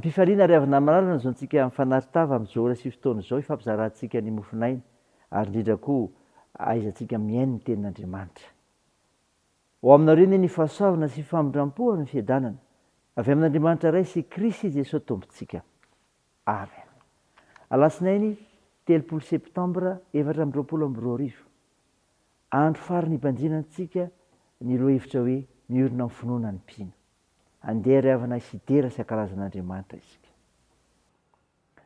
Am-pifaliana ary avy namarana ny zontsika mifanarintava amin'izao ora sy fotoana izao hifampizarantsika ny mofon'aina ary indrindra koa ahaizantsika mihaino ny tenin'Andriamanitra. Ho aminareo anie ny fahasoavana sy famindram-po ary ny fiadanana avy amin'Andriamanitra Ray sy Kristy Jesoa Tompontsika. Amen. Alatsinainy 30 septambra 2024. Andro farany hibanjinantsika ny lohahevitra hoe Miorina amin'ny finoana ny mpino. Andeha ry havana hidera sy hankalaza an'Andriamanitra isika.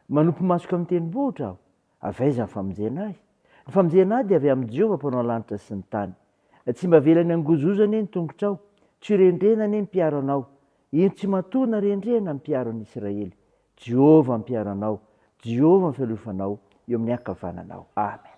Manopy masoko amin'ny tendrombohitra aho, avy aiza ny famonjena ahy? Ny famonjena ahy dia avy amin'i Jehovah Mpanao lanitra sy ny tany. Tsy mba avelany hangozohozo anie ny tongotrao, tsy ho rendrehina anie ny mpiaro anao. Eny, tsy matoa na rendrehina ny mpiaro an'i Israely. Jehovah mpiaro anao, Jehovah ny fialofanao eo amin'ny ankavananao. Amena.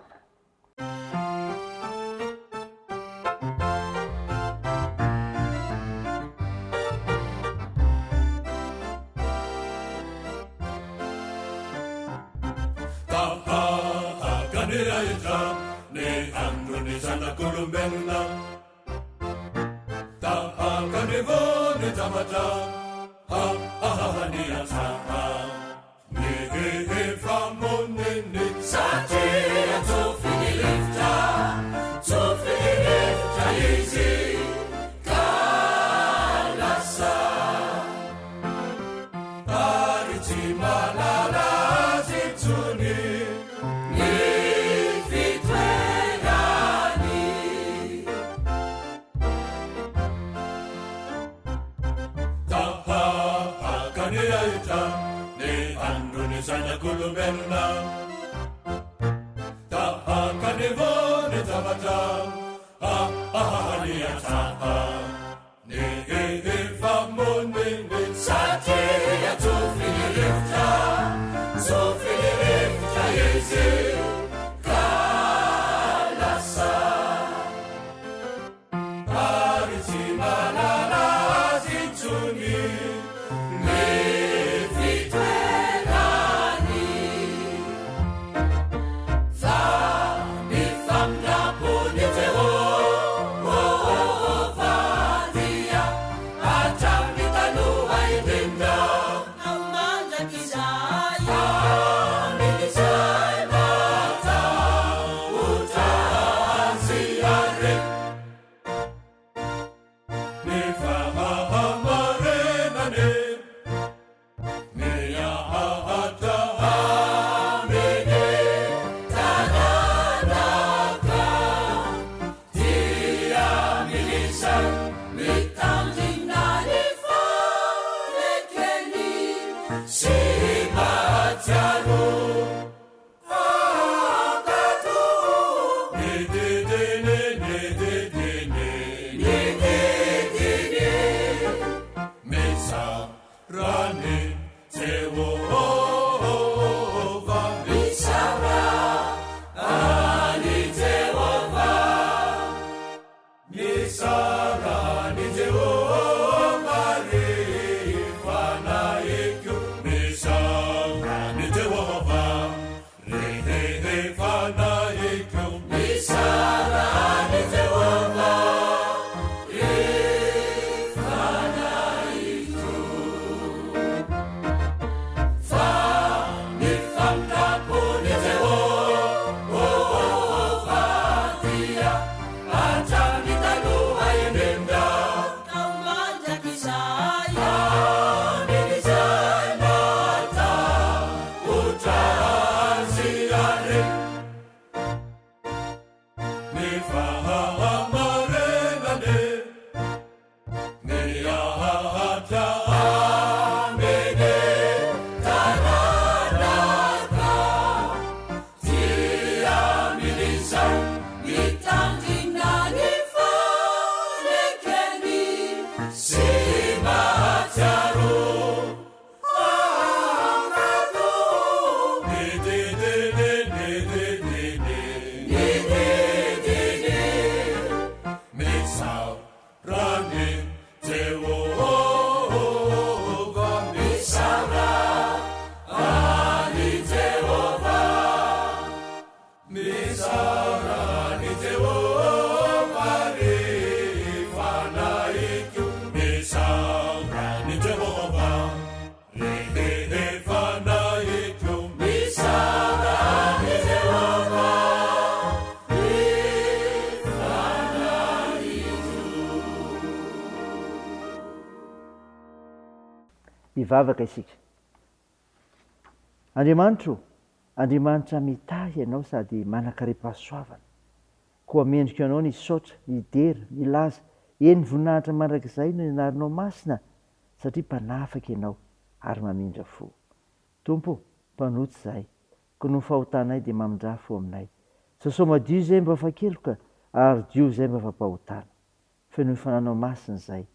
Hivavaka isika. Andriamanitro o, Andriamanitra mitahy Ianao sady manan-karem-pahasoavana. Koa mendrika Anao ny hisaotra, hidera, hilaza, eny voninahitra mandrakizay no anaranao masina satria mpanafaka Ianao ary mamindra fo. Tompo o, mpanota izahay, koa noho ny fahotanay dia mamindrà fo aminay. Sasao madio izay mba afa-keloka ary diovy izay mba afa-pahotana. Fenoy fananao masina izay.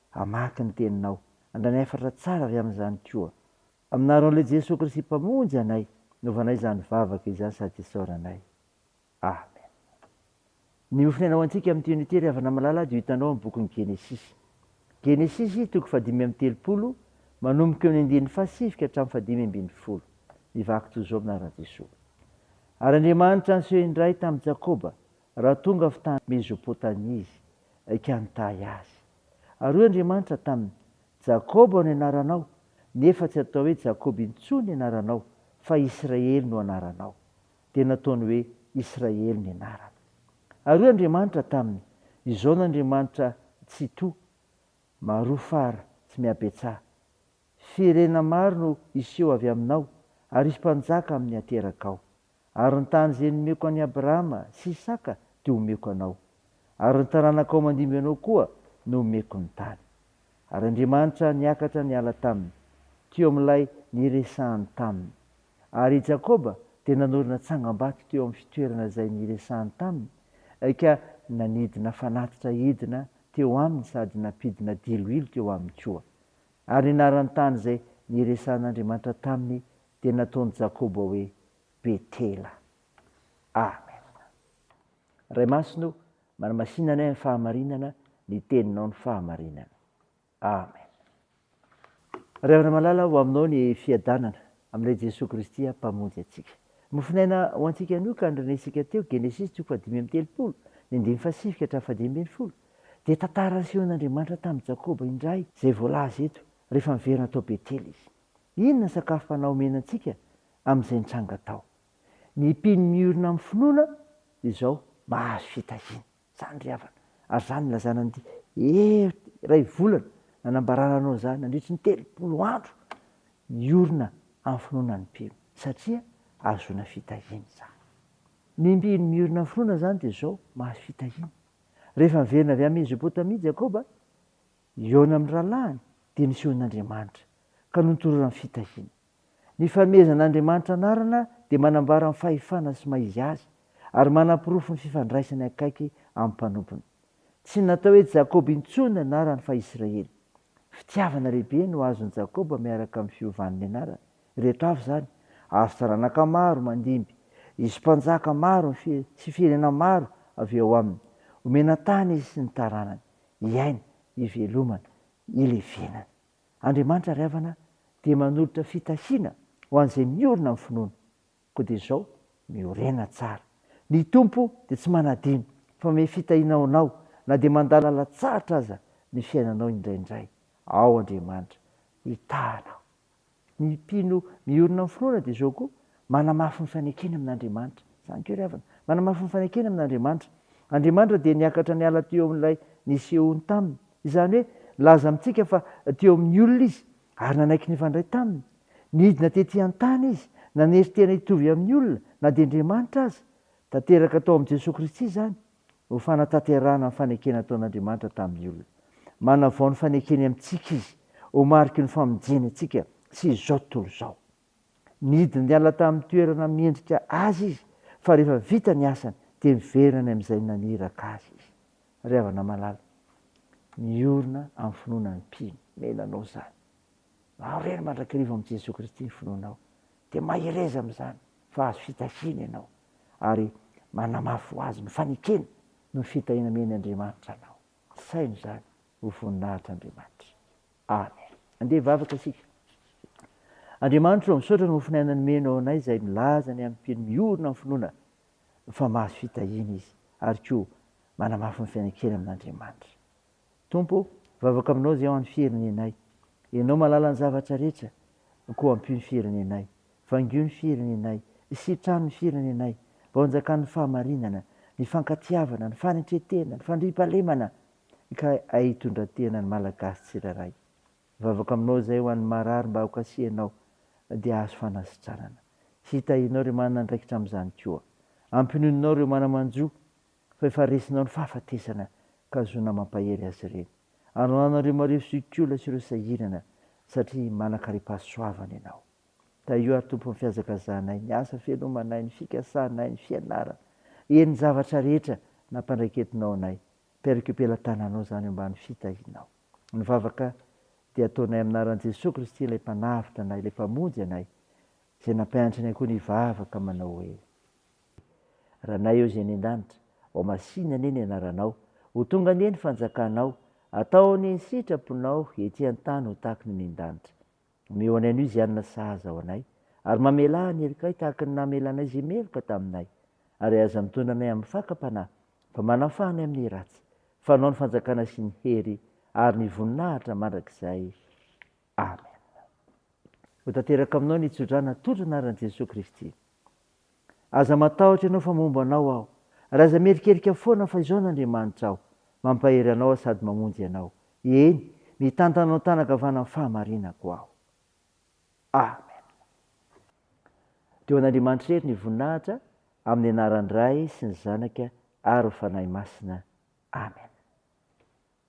Hamaky ny teninao. Handray ny hafatra tsara avy amin'izany koa. Aminaron'ilay Jesoa Kristy Mpamonjy anay, novanay izany vavaka izany sady isaoranay. Amen. Ny mofon'aina ho antsika amin'ity anio ity ry havana malala dia ho hitanao amin'ny bokin'ny Genesisy. Genesisy toko fahadimy 35, manomboka eo amin'ny andininy fahasivy ka hatramin'ny fahadimy ambin'ny folo. Mivaky toy izao amin'ny anaran'i Jesoa. Ary Andriamanitra niseho indray tamin'i Jakoba raha tonga avy tany Mezopotamia izy, ka nitahy azy. Ary hoy Andriamanitra taminy, Jakoba no anaranao, nefa tsy atao hoe Jakoba intsony ny anaranao, fa Israely no anaranao. Dia nataony hoe Israely ny anarany. Ary hoy Andriamanitra taminy, Izao no Andriamanitra Tsitoha, maroa fara, tsy mihabetsaha. Firenena maro no hiseho avy aminao, ary hisy mpanjaka amin'ny haterakao. Ary ny tany izay nomeko an'i Abrahama sy Isaka dia homeko anao, ary ny taranakao mandimby anao koa no homeko ny tany. Ary Andriamanitra niakatra niala taminy, teo amin'ilay niresahany taminy. Ary i Jakoba dia nanorina tsangambato teo amin'ny fitoerana izay niresahany taminy, ka nanidina fanatitra hidina teo aminy sady nampidina diloilo teo aminy koa. Ary ny anaran'ny tany izay niresahan'Andriamanitra taminy dia nataon'i Jakoba hoe Betela. Amen. Ray Masina o, manamasina anay amin'ny fahamarinana, ny Teninao ny fahamarinana. Amen. Ray havana malala, ho aminao ny fiadanana, amin'ilay Jesoa Kristy Mpamonjy antsika. Mofon'aina ho antsika anio ka norenesika teo, Genesisy toko faha-35, ny andininy faha-9 ka hatramin'ny faha-15, dia tantara nasehon'Andriamanitra tamin'i Jakoba indray izay voalaza eto rehefa niverina tao Betela izy. Inona ny sakafom-panahy omena antsika amin'izay nitranga tao? Ny mpino miorina amin'ny finoana dia izao, mahazo fitahiana. Izany ry havana. Ary izany no nilazana an'ity iray volana nanambarana anao izany nandritry ny 30 andro. Miorina amin'ny finoana ny mpino satria ahazoana fitahiana izany. Ny mpino miorina amin'ny finoana izany dia izao, mahazo fitahiana. Rehefa niverina avy any Mezopotamia Jakoba, Hihaona amin'ny rahalahiny, dia nisehoan'Andriamanitra, ka notolorany fitahiana. Ny fanomezan'Andriamanitra anarana dia manambara ny fahefana sy maha izy azy, ary manaporofo ny fifandraisany akaiky amin'ny mpanompony. Tsy natao hoe Jakoba intsony ny anarany fa Israely. Fitiavana lehibe no azon'i Jakoba miaraka amin'ny fiovan'ny anarany. Ireto avy izany, Azo taranaka maro mandimby, hisy mpanjaka maro sy firenena maro avy eo aminy. Homena tany izy sy ny taranany. Hiaina, hivelomana, hilevenana. Andriamanitra ry havana dia manolotra fitahiana ho an'izay miorina amin'ny finoana. Koa dia izao, miorena tsara. Ny Tompo dia tsy manadino fa manome fitahiana ho anao na dia mandalo lalan-tsarotra aza ny fiainanao indraindray. Ao Andriamanitra hitaha anao. Ny mpino miorina amin'ny finoana dia izao koa, manamafy ny fanekeny amin'Andriamanitra. Izany koa ry havana, manamafy ny fanekeny amin'Andriamanitra. Andriamanitra dia niakatra niala teo amin'ilay nisehoany taminy. Izany hoe, milaza amintsika fa teo amin'ny olona Izy, ary nanaiky nifandray taminy. Nidina tetỳ an-tany Izy, nanery tena hitovy amin'ny olona, na dia Andriamanitra aza. Tanteraka tao amin'i Jesoa Kristy izany. ho fanatanterahana ny fanekena nataon'Andriamanitra tamin'ny olona. Manavao ny fanekeny amintsika Izy, ho mariky ny famonjeny antsika sy izao tontolo izao. Nidina niala tamin'ny toerana mendrika Azy Izy, fa rehefa vita ny asany, dia miverina any amin'izay naniraka Azy Izy. Ry havana malala, miorina amin'ny finoana ny mpino. Mila anao izany. Aoreno mandrakariva amin'i Jesoa Kristy ny finoanao, dia mahereza amin'izany, fa azo fitahiana ianao. ary manamafy ho azy ny fanekena noho ny fitahiana omen' Andriamanitra anao. Saino izany ho voninahitr' Andriamanitra. Amen. Andeha hivavaka isika. Andriamanitra ô, misaotra ny mofon'aina nomenao anay izay milaza ny amin'ny mpino miorina amin'ny finoana fa mahazo fitahiana izy ary koa manamafy ny fanekena amin'Andriamanitra. Tompo ô, mivavaka aminao izay ho an'ny firenenay. Ianao mahalala ny zavatra rehetra, koa ampio ny firenenay. Vangio ny firenenay, sitrano ny firenenay, mba ho anjakan'ny fahamarinana, ny fankatiavana, ny fanetren-tena, ny fandriampahalemana, ka hay hitondra tena ny Malagasy tsirairay. Mivavaka aminao izahay ho an'ny marary mba hokasihanao dia hahazo fanasitranana. Hitahianao ireo manana andraikitra amin'izany koa. Ampinoninao ireo mana-manjo fa efa resinao ny fahafatesana ka zona mampahery azy ireny. Anohanao ireo marefo zokiolona sy ireo sahirana satria manan-karem-pahasoavana ianao. Tahio ary Tompo ny fihazakazahanay, ny asa fivelomanay, ny fikasanay, ny fianarana, eny ny zavatra rehetra nampandraiketinao anay. Mpiaraka eo am-pelatananao izany eo ambany fitahianao. Ny vavaka dia ataonay amin'ny anaran'i Jesoa Kristy ilay Mpanavotra anay, ilay Mpamonjy anay, izay nampianatra anay koa ny hivavaka manao hoe. Ranay eo izay any an-danitra, ho masìna anie ny anaranao, ho tonga anie ny fanjakanao, atao anie ny sitraponao ety an-tany ho tahaka ny any an-danitra. Omeo anay anio izay hanina sahaza ho anay, ary mamelà ny helokay tahaka ny namelanay izay meloka taminay. Ary aza mitondra anay amin'ny fakam-panahy, fa manafaha anay amin'ny ratsy, fa Anao ny fanjakana sy ny hery ary ny voninahitra mandrakizay. Amen. Ho tanteraka aminao ny tsodrano atolotro anaran'i Jesoa Kristy. Aza matahotra ianao fa momba anao aho. Ary aza mierikerika foana fa izao n'Andriamanitrao. Mampahery anao aho sady mamonjy anao. Eny, mitantana anao tanan-kavanan'ny fahamarinako aho. Amen. Dia ho an'Andriamanitra irery ny voninahitra, amin'ny anaran'ny Ray sy ny Zanaka ary ny Fanahy Masina. Amen.